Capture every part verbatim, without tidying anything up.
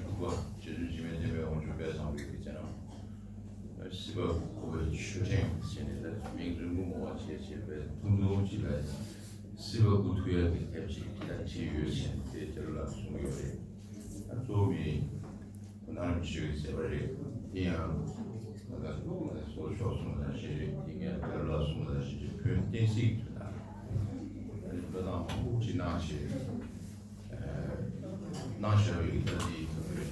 དྲུག་པ་རྗེ་བཙུན་འཇིགས་མེད་བསྟན་པའི་དབང་ཕྱུག་དཔལ་བཟང་པོའི་གི་སྤྱན་ནམ། སྲིད་པ་འཁོར་བའི་ཆོས་ཕྲེང་ཟེར་ནས་ད་མིང་རིང་པོ་མང་བ་བྱས་བྱས་པའི་ཐུང་ཐུང་ཅིག་ལ་ཡང་སྲིད་པ་འགོག་ཐུབ་ཡ་གི་དེབ་ཅིག་ད་བྲིས་ཡོད་ཟེར་ནས་དེ་དེ་ལ་གསུང་གི་ཡོད་རེད། ད་གཙོ་བོ་མི་ནང་རིམ་ཆོས་ཀྱི་མཛད་པ་རེད། དེ་ཡང་ད་ལྟ་སོ་སོ་གསུངས་པ་དང་ཞེས་རེད། དེ་ངས་དེ་ལ་གསུངས་པ་དང་ཞེས་བོད་བསྟན་སྲིད་ཀྱི་དོན་དག་ལ་བློས་བཏང་མང་པོ་ཅིག་གནང་ཞེས། གནང་བཞག་པའི་ད་ལྟའི་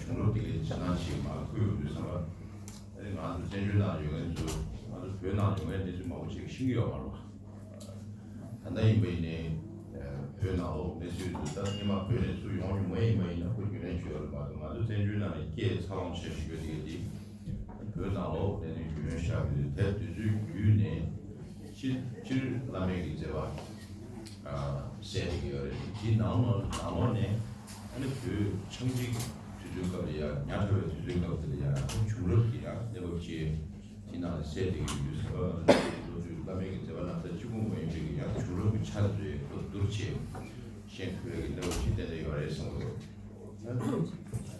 བྱུང་རབས་དེ་གའི་ཕྱི་ནང་ཞིག་མར་བཀོད་ཡོང་དུས་ཙམ་པ། ཨ་ནི་ང་ཚོ་བཙན་བྱོལ་ནང་ཡོད་མཁན་ཚོ། ང་ཚོ་བོད་ནང་ཡོད་མཁན་གནས་ཚུལ་མང་པོ་ཅིག་ཤེས་ཀྱི་ཡོད་མ་རེད་པ། ད་ལྟ་ཡིན་པ་ཡིན་ནའི་བོད་ནང་ལོགས་གནས་ཚུལ་འདི་ད་སྔོན་མ་བོད་ནས་ཚུར་ཡོང་མྱོང་མ་ཡིན་པ་ཡིན་ན་ཁོ་རྒྱུས་ལོན་བྱེད་ཡོད་རེད་མ་གཏོགས། ང་ཚོ་བཙན་བྱོལ་ནང་ནས་སྐད་འཚར་ལོངས་བྱས་བཞིན་ཡོད་དེ་གའི་དེ། བོད་ནང་ལོགས་གནས་ཚུལ་རྒྱུས་ལོན་བྱ་དགོས་དུས་དེབ་དེ་ཚོའི་བརྒྱུད་ནས་སྤྱིར་སྤྱིར་བླ་མེད་ཀྱི་མཛད་པ་གསལ་བསྡད་ཀྱི་ཡོད་རེད། དེའི་ནང་ལོགས་ནང་ལོགས་ནས་ཨ་ནི་བོད་ཆབ་སྲིད་དུས་ཚོད་སྐབས་ལ་ཡང་ཉག་ཕྲ་བའི་དུས་ཚོད་སྐབས་དེ་ལ་ཡང་བྱུང་རབས་ཀྱི་ཡང་གནས་བབ་ཅིག་དེ་ནང་ལ་གསལ་བསྡད་ཀྱི་ཡོད་ཟེར་བ། ང་ཚོའི་བླ་མེད་ཀྱི་མཛད་པ་རྣམ་ཐར་གཅིག་པུ་མ་ཡིན་པའི་ཡང་བྱུང་རབས་ཀྱི་ཆ་དེ་ཚོ་བསྡུར་བྱས་ཤེས་ཐུབ་པའི་གནས་བབ་ཅིག་ཏན་ཏན་ཡོད་རེད་བསམ་གྱི་འདུག་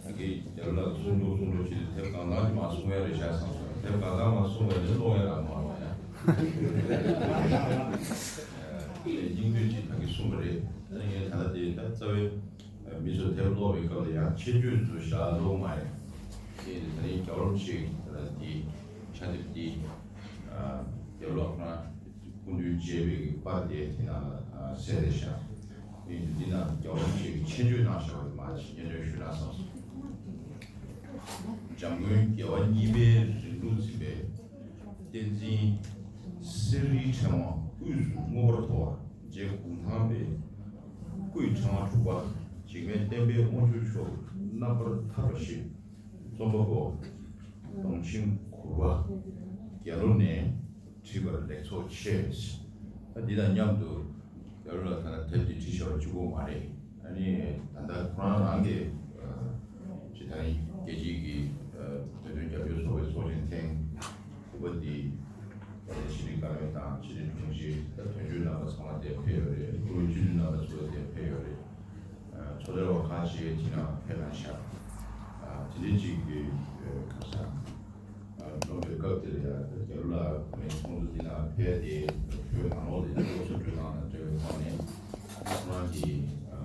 ད་གིན་རྒྱ་ལ་གསུང་འདུག་གསུང་འདུག་ཅེས་དེབ་གང་གང་ཅིག་མ་གསུང་ཡ་རེད་ཤག་བསམ་སོང་། དེབ་གང་གང་མ་གསུང་བ་ནི་ཀློག་ཡ་རང་མ་རེད་པ། ཡ་སྙིང་བསྡུས་ཅིག་ད་གིན་གསུངས་པ་རེད། ད་ངས་ད་ལྟ་དེ་ད་རྩ་བའི་མི་ཚོ་དེབ་ཀློག་པའི་སྐབས་ལ་ཡང་ཁྱད་ཆོས་ཚོ་ཞག་ཀློག་མ་རེད། དེ་ད་ནི་རྒྱལ་བ་རིན་པོ་ཆེ་ད་ལྟ་དེ་ཕྱག་དེབ་དེ་རྒྱལ་བ་ལྷ་ཁང་སྐུ་མདུན་མཇལ་བའི་པར་དེ་དེ་ནང་ལ་གསལ་རེད་ཤག་འདི་ནང་རྒྱལ་བ་རིན་པོ་ཆེ་གི་ཆེ་བརྗོད་གནང་བཞག་པ་མ་ཅིག་སྙན་སྒྲོན་ཞུ་ན་བསམ་སོང་། འཇམ་མགོན་རྒྱལ་བ་གཉིས་པའི་རིང་ལུགས་འཛིན་པའི་བསྟན་འཛིན་གསེར་རིའི་ཕྲེང་བ་དབུས་སུ་མངོན་པར་མཐོ་བ། རྗེ་གུང་ཐང་པའི་སྐུའི་ཕྲེང་བ་དྲུག་པ་འཇིགས་མེད་བསྟན་པའི་དབང་ཕྱུག་མཆོག་རྣམ་པར་ཐར་པ་ཞེས་རྩོམ་པ་པོ་གདོང་ཆེན་གུར་པ་རྒྱ་ལོ་ནས་བྲིས་པར་ལེགས་ཚོགས་ཆེ། ད་འདི་དང་མཉམ་དུ་རྒྱ་ལོ་ལ་ད་ལྟ་དེབ་འདི་བྲིས་བཞག་པ་གཅིག་པོ་མ་རེད། ཨ་ནི་ད་ལྟ་ཁོ་རང་རང་གི་ཇི་ལྟར་རྒྱལ་སྤྱིའི་གི་བོད་དོན་རྒྱབ་སྐྱོར་ཚོགས་པའི་ཚོགས་ཆེན་ཐེངས་དགུ་པ་འདི་ཕྱི་དྲིལ་བཀའ་བློན་དང་ཕྱི་དྲིལ་དྲུང་ཆེ། ད་དོན་གཅོད་རྣམ་པ་ཚང་མ་དེ་ཕེབས་ཡོད་རེད། བཀུར་འོས་སྤྱི་འཐུས་རྣམ་པ་ཚོ་དེ་ཕེབས་ཡོད་རེད། ཚོགས་སྡེ་བ་ཁག་ཅིག་དེ་ནང་ཕེབས་གནང་ཤག་དེ་འདྲའི་ཅིག་གི་ཁ་སང་རྩོམ་པའི་སྐབས་དེ་ལ་ཡང་རྒྱ་ལོ་ལགས་ཁོང་ཚོ་དེ་ནང་ཕེབས་ཏེ་བོད་ནང་ལོགས་ལ་ཡང་སློབ་གསོ་སྤྲོད་སྟངས་དང་འབྲེལ་བའི་ཐོག་ནས་ཁོ་རང་གི་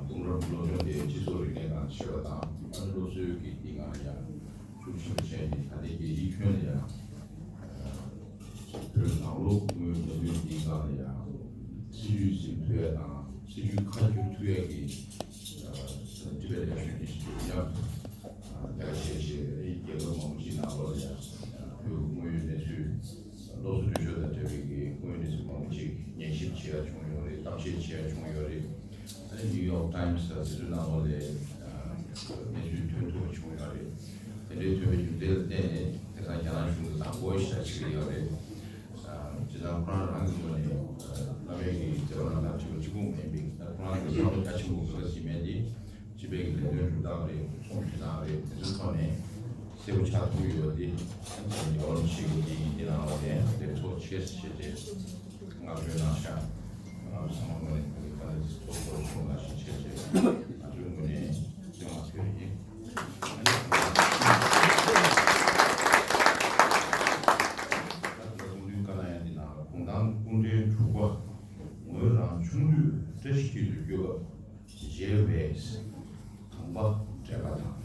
འབུམ་རམས་སློབ་སྦྱོང་དེ་སྤྱི་ཚོགས་རིག་གནས་དང་ཕྱེ་བ་དང་། སློབ་གསོའི་གི་དེ་སྒང་ལ་ཡང་ཤུགས་ཆེན་པོ་བྱས་ནས་ད་ལྟའི་རྒྱལ་སྤྱིའི་ཁྱོན་ལ་ཡང་བོད་ནང་ལོགས་དངོས་གནས་དོན་འདིའི་སྒང་ལ་ཡང་སྲིད་ཇུས་འཛིན་ཐུབ་ཡ་དང་སྲིད་ཇུས་ཁ་བསྒྱུར་ཐུབ་ཡ་གི་དྲི་བའི་ལས་ཤོད་ཅིག་ཡོད་ཡ། ལས་ཀ་བྱས་བྱས་རྒྱལ་ཁབ་མང་པོ་ཅིག་ནང་ལོགས་ལ་ཡང་བོད་དངོས་ཡོད་གནས་ཚུལ་སློབ་གསོ་སྤྲོད་ཕྱོགས་དང་འབྲེལ་བའི་གི་དངོས་ཡོད་གནས་ཚུལ་མང་པོ་ཅིག་ཉན་ཞིབ་བྱེད་ཡ་བྱུང་ཡོད་རེད། གཏམ་བཤད་བྱེད་ཡ་བྱུང་ཡོད་རེད། ཨ་ནི་ནིའུ་ཡོག་ཊའིམ་སི་དང་དེ་ཚོའི་ནང་ལོགས་ལ་གནས་ཚུལ་ཐོན་ཐུབ་པ་བྱུང་ཡོད་རེད། དེ་འདྲའི་ཐོན་པའི་རྒྱུ་མཚན་ལ་བརྟེན་ནས་དེང་སང་རྒྱ་ནག་གཞུང་གིས་དང་པོ་ཤ་ཆེ་གི་ཡོད་རེད། སྤྱིར་བཏང་ཁོ་རང་རང་གི་ངོས་ནས་བླ་མའི་གི་མཛད་པ་རྣམ་ཐར་བྲིས་པ་གཅིག་པུ་མ་ཡིན་པའི་ད་ཁོ་རང་གི་བསམ་བློ་རྒྱ་ཆེན་པོ་ག་ཚོད་ཅིག་མེད་དེ། སྤྱི་པའི་གི་ལས་དོན་སྒྲུབ་སྟངས་རེད། ཚོགས་འདུ་སྟངས་རེད། དེ་ཚོའི་ཐོག་ནས་གསལ་པོ་ཆགས་ཐུབ་ཡོད་པ་དེ་ཡོངས་ཤིག་གི་འདི་ནང་ལ་ནས་ལེགས་ཚོགས་ཆེ་ཞེས་ཏེ་བསྔགས་བརྗོད་གནང་ཤག་ང་ཚོ་ཚང་མ་ངོས་ནས་ད་ལྟ་ཚོགས་གཙོ་ཆུང་ལ་ཞིག་བྱས་རྗེས་ང་ཚོའི་ངོས་ནས་བརྩི་བ་ཞུ་ཡིན། ད་ལྟ་སྐུ་མདུན་བཀའ་གནང་ཡ་འདི་ནང་ལ་གུང་ཐང་སྐུ་ཕྲེང་དྲུག་པ་ངོས་རང་ཆུང་དུས་བཀྲ་ཤིས་འཁྱིལ་དུ་བརྒྱུད་པ། མཇལ་བས། དམ་པ་འདྲེན་པ་དང་།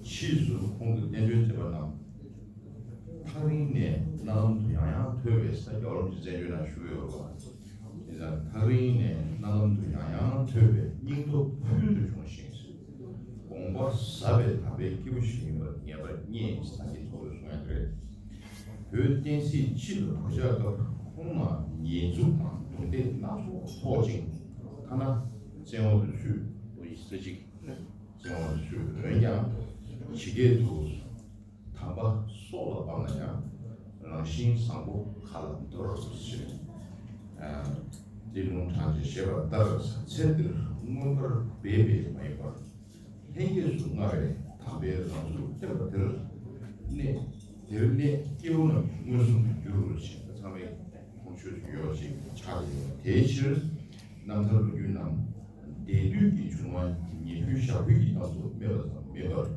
ཕྱིས་སུ་ཁོང་གི་བསྟན་འགྲོའི་མཛད་པ་རྣམས། ཐག་རིང་ནས་མནལ་ལམ་དུ་ཡང་ཡང་ཐོས་པས། ད་རྒྱལ་བ་རིན་པོ་ཆེ་མཚན་བརྗོད་ནང་ཞུ་ཡོད་པ། དེ་ཙང་ཐག་རིང་ནས་མནལ་ལམ་དུ་ཡང་ཡང་ཐོས་པས། སྙིང་སྟོབས་ཕུལ་དུ་བྱུང་ཞིང་། དགོངས་པ་ཟབ་པའི་དམ་པའི་སྐྱེས་བུ་ཞིག་ཡིན་པར་ངེས་པར་རྙེད། ད་འདི་ཚོ་གསུང་ཡ་དེ་རེད། བོད་བསྟན་སྲིད་སྤྱི་ལ་གོད་ཆག་སྐབས་ཁོང་ལ་ཉེས་འཛུགས་དང་རྡུང་རྡེག་སྣ་ཚོགས་ཕོག་ཅིང་། ཐ་ན་བཙན་འོག་ཏུ་ཚུད། ལོ་ཉི་ཤུ་རྩ་གཅིག་བཙན་འོག་ཏུ་ཚུད། འོན་ཀྱང་ཇི་སྐད་དུ། དམ་པ་སྲོག་ལ་བབས་ན་ཡང་། རང་བཞིན་བཟང་པོ་ག་ལ་འདོར་ཞེས། འདི་ལུང་དྲངས་ཏེ་བཞེད་པ་ལྟར་ཚེ་འདིར་མངོན་པར་འབད་པས་མ་ཡིན་པར། ལྷན་སྐྱེས་སུ་མངའ་བའི་དམ་པའི་རང་གཟུགས་བསྟན་པ་དེར་གནས། དེར་གནས་སྐྱེ་བོ་རྣམས་མངོན་སུམ་དུ་འགྱུར་རོ་ཞེས་ཚང་མས་མཐོང་ཆོས་སུ་ཡོད་ཅེས་ཆགས་ཏེ་ཡོད། དེའི་ཕྱིར་རྣམ་ཐར་ལོ་རྒྱུས་རྣམས་འདས་དུས་ཀྱི་བྱུང་བ་ཉེ་ཕུལ་ཞག་ཕུལ་གྱི་གཏམ་དུ་སྨྲས་པ་ཙམ་མིན་པར།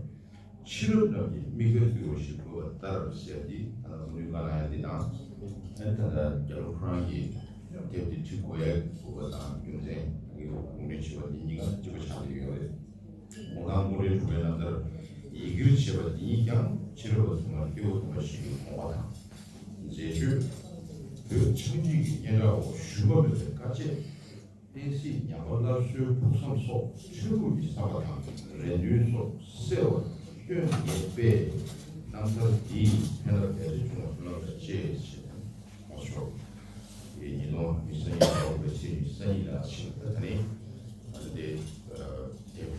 ཕྱི་རབས་རྣམས་ཀྱི་དམིགས་པའི་འདུལ་བ་ཞིག་དགོས་པ་ལྟར་ཟེར་ཏེ། ད་ལྟ་སྐུ་མདུན་བཀའ་གནང་ཡ་འདི་དང་། ཨ་ནི་ད་ལྟ་རྒྱ་ལོ་ཁོ་རང་གིས་དེབ་འདི་བྲི་དགོས་ཡ་དགོས་པ་དང་རྒྱུ་མཚན་དགོངས་འགྲེལ་བྱས་པ་འདི་གཉིས་ཀ་གཅིག་པ་ཆགས་བསྡད་ཡོད་རེད། གུང་ཐང་སྐུ་ཕྲེང་དྲུག་པའི་རྣམ་ཐར་ཡི་གེར་བྱས་པ་འདི་ཉིད་ཀྱང་ཕྱི་རབས་པ་ཐོག་མར་སྐྱེ་བོ་ཐོག་མ་ཞིག་གི་དགོངས་པ་དང་། མཛད་སྤྱོད། བོད་ཆགས་འཇིག་གི་སྙན་གྲགས་འོག་ཞུམ་པ་མེད་པའི་དཀའ་སྤྱད། བསྟན་སྲིད་ཉམས་པ་སླར་གསོའི་ཕུགས་བསམ་སོགས་ཆོས་ལུགས་ཀྱི་བསམ་པ་དང་རེ་འདུན་སོགས་གསལ་བར་སྟོན་ངེས་པས། རྣམ་ཐར་འདིས་ཕན་རླབས་རྒྱ་ཆེ་བྱུང་བར་སྨོན་ལམ་བཅས་ཞེས་དང་། ཨོ་ཤོག་ཉིས་སྟོང་ཉི་ཤུ་རྩ་གཉིས་ལོའི་ཕྱི་ཉིན་གསར་རྙིང་ལ་ཕྱིན་པ་ད་ནི། ཨ་ནི་དེ་དེབ་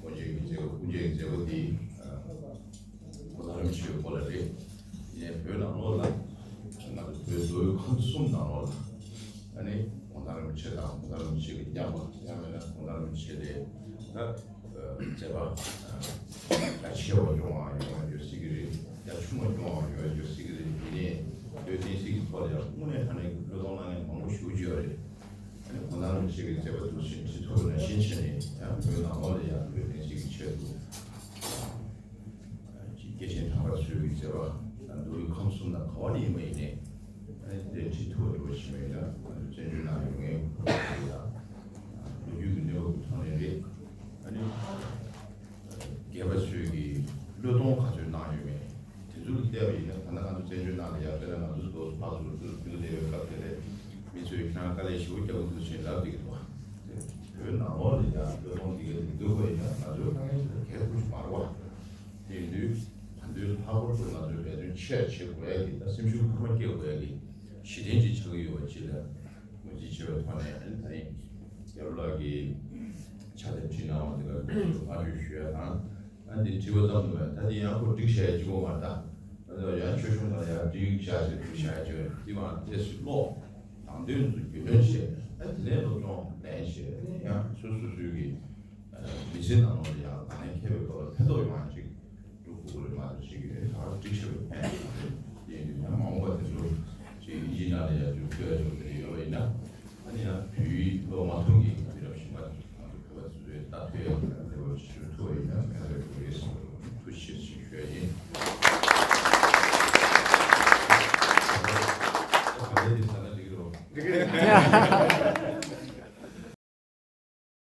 དབུ་འབྱེད་ཀྱི་མཛད་སྒོ། དབུ་འབྱེད་ཀྱི་མཛད་སྒོ་འདི་གུང་ཐང་རིན་པོ་ཆེའི་སྐོར་ལ་རེད། ཡིན་ནའི་བོད་ནང་ལོགས་ལ་ང་ཚོ་བོད་མདོ་དབུས་ཁམས་གསུམ་ནང་ལོགས་ལ་ཨ་ནི་གུང་ཐང་རིན་པོ་ཆེ་དང་གུང་ཐང་རིན་པོ་ཆེ་གི་མཉམ་པ། ཡང་མིན་ན་གུང་ཐང་རིན་པོ་ཆེ་དེ་ད་མཛད་པ་རྒྱ་ཆེ་བ་སྐྱོང་བ་ཡོང་བ་ཡོད་སྲིད་ཀྱི་རེད། རྒྱ་ཆུང་བ་སྐྱོང་བ་ཡོང་བ་ཡོད་སྲིད་ཀྱི་རེད། ཡིན་ནའི་བོད་བསྟན་སྲིད་ཀྱི་ཐོག་ལ་ཡང་དངོས་གནས་དྲང་གནས་ཀྱི་བློས་གཏོང་གནང་མཁན་མང་པོ་ཞེ་པོ་ཅིག་ཡོད་རེད། ཨ་ནི་གུང་ཐང་རིན་པོ་ཆེ་གི་མཛད་པ་འདུག་སེ་འབྲི་ཐུབ་པ་ནང་བཞིན་བྱས་ནས། ཡང་བོད་ནང་ལོགས་ལ་ཡང་བོད་བསྟན་སྲིད་ཀྱི་ཆེད་དུ་སྐྱེས་ཆེན་དམ་པ་ཚོའི་གི་མཛད་པ་མདོ་དབུས་ཁམས་གསུམ་ན་ག་བ་ནས་ཡིན་པ་ཡིན་ནའི། ཨ་ནི་དེ་འབྲི་ཐུབ་པ་འདྲ་བོ་ཞིག་མེད་ན། ཨ་ནི་བཙན་བྱོལ་ནང་ཡོད་མཁན་ལོ་རྒྱུས་ཀྱི་གནས་བབ་ཀྱི་ཐོག་ནས་རེད། ཨ་ནི་རྒན་པ་ཚོས་ཀྱིས་བློས་གཏོང་ག་ཚོད་གནང་ཡོད་མེད། དེ་ཚོ་ལ་བལྟས་པ་ཡིན་ན། ད་ལྟ་ང་ཚོ་བཙན་བྱོལ་ནང་ལ་ཡར་དཔེར་ན་ང་ཚོ་ལོ་ཕར་ཚུར་འགྲོ་བསྡད་པའི་སྐབས་དེ་ལ་མི་ཚོས་ཁྱེད་རང་དཀའ་ལས་ཞེ་པོ་རྒྱག་གི་འདུག་ཅེས་ལབ་བསྡད་ཀྱི་འདུག་བ། བོད་ནང་ལོགས་ལ་ཡང་བློས་གཏོང་འདི་ག་འདི་འདུག་པ་ཡིན་ན། ང་ཚོའི་དཀའ་ངལ་དེ་ལ་གལ་ཁུར་ཞིག་མ་རེད་བ། དེ་ཡིན་དུས་ད་དུང་ལྷག་པར་དུ་ང་ཚོའི་འབད་བརྩོན་ཆེ་རུ་བྱེད་དགོས་ཡ་གི། ད་སེམས་ཤུགས་འཕར་མ་སྐྱེ་དགོས་ཡ་གི་གཞི་རྟེན་ཅིག་ཆགས་ཀྱི་ཡོད་པ་ཅིག་ལ་ངོས་འཛིན་བྱས་པའི་ཐོག་ནས། ཨ་ནི་ད་རིང་རྒྱ་རོ་ལགས་ཀྱིས་ཕྱག་དེབ་བྲིས་གནང་བ་དེ་ལ་ཐུགས་རྗེ་ཆེ་ཞུ་ཡ་དང་། ཨ་འདི་བྲིས་པ་ཙམ་དུ་མ་ཡིན། ད་འདི་ཡང་ཁོ་སྒྲིག་བྱས་ཡ་གཅིག་པོ་མ་རེད། ད་ད་ཡང་ཆོས་གཞུང་ནང་ཡང་སྒྲིག་བྱས་ཤིག་སྒྲིག་བྱས་ཡ་ཅིག་རེད། འདི་མ་ཏོག་ཙམ་ཀློག་དང་དོན་དུ་རྒྱུས་ལོན་བྱས། ཨ་དེ་ནས་སློབ་སྦྱོང་ལེན་བྱས། ཡང་སོ་སོ་སོའི་གི་མི་ཚེ་ནང་ལོགས་ལ་ཡང་ད་ནས་ཁྱེད་པའི་སྐོར་ལ་ཕན་ཐོགས་ཡོང་བ་ཅིག་འགྲོ་དགོས་རེད་མ་གཏོགས་ཅིག་ཡོད་ད་སྒྲིག་བྱས་པའི་ཕན་ཡིན་དུས། ཡང་མ་འོངས་པ་དེ་ཚོ་ཅིག་ཡིན་ནང་ལ་ཡང་ཅིག་ཐོས་ཡ་ཅིག་དེ་ཡོད་པ་ཡིན་ན། ཨ་ནི་ཡང་བོད་ཡིག་ཀློག་མ་ཐུབ་མཁན་གྱི་དུས་རབས་གཞན་པ་ང་ཚོ་བོད་པ་ཚོས་ལྟ་ཐུབ་ཡ་གི་འབྲེལ་བ་ཞུ་ཐུབ་པ་ཡིན་ན་ཕན་རེ་དགོས་རེད་བསམ། ཐུགས་རྗེ་ཆེ་ཞུ་ཡ་ཡིན། ད་ག་ལེར་དེ་ཟ་ན་འགྲིག་གི་རེད་བ། འགྲིག་གི་རེད།